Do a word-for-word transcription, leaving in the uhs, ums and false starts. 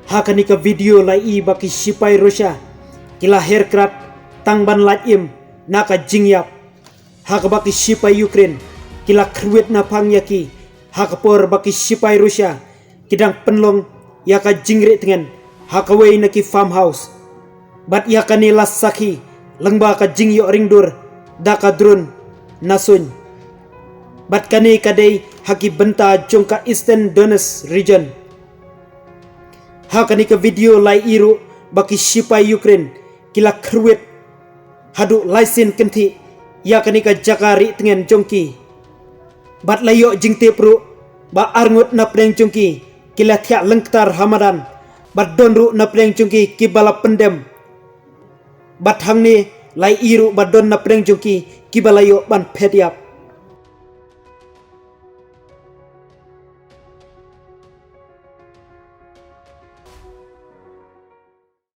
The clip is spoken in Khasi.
Ha kane ka video la i ba ki shipai Russia ki la her krad tang ban lait im na ka jingïap, ha kaba ki shipai Ukraine ki la khrwit na phang ïa ki, ha ka por ba ki shipai Russia ki dang pynlong ïa ka jingrieh tngen ha kawei na ki farmhouse. Bad ïa kane la sakhi lyngba ka jingïoh ringdur da ka drone na suiñ. Bad kane ka dei ha ki bynta jong ka Eastern Donetsk region. Ha kane ka video la i ruh ba ki shipai Ukraine ki la khrwit haduh lai sien kynthih ïa kane ka jaka rieh tngen jong ki. Bad la ïoh jingtip ruh ba arngut na pdeng jong ki ki la thiah lyngktar ha madan, bad don ruh na pdeng jong ki kiba la pyndem. Bad hangne la i ruh ba don na pdeng jong ki kiba la ïoh ban phet ïap.